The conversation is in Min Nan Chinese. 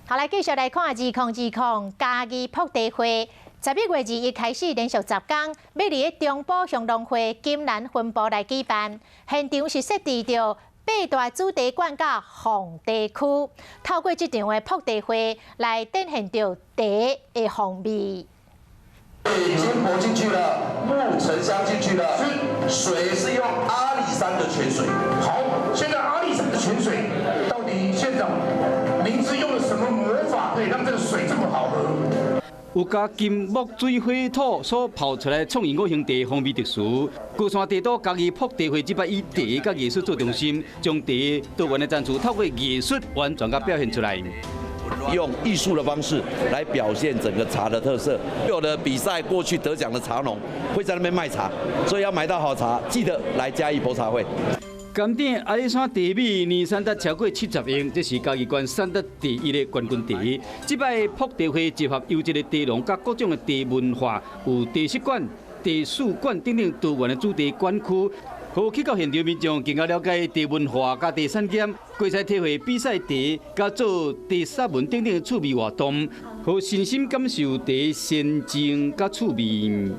好，來繼續來看2020嘉義曝茶會，11月21開始連續10工，欲佇咧中埔鄉農會金蘭分部來舉辦。現場是設置著八大主題館佮風茶區，透過這場的曝茶會來展現著茶的風味。已經磨進去了，木沉香進去了，水是用阿里山的泉水。好，現在阿里山的泉水到底縣長您是用了什麼魔法，可以讓這個水這麼好喝？有加金木水火土所泡出來創意五行茶風味特殊。高山茶都嘉義曝茶會這擺以茶佮藝術做中心，將茶多元的層次透過藝術完全共表現出來。用藝術的方式來表現整個茶的特色。有的比賽過去得獎的茶農會在那邊賣茶，所以要買到好茶，記得來嘉義博茶會。甘鼎阿里山茶米年產值超過70億，這是嘉義縣產值第一的冠軍茶。這擺曝茶會集合優質的茶農佮各種的茶文化，有茶食館、茶術館等等多元的主題館區，予去到現場民眾更加了解茶文化佮茶產業，會使體會比賽茶佮做茶沙文等等的趣味活動，予身心感受茶仙境佮趣味。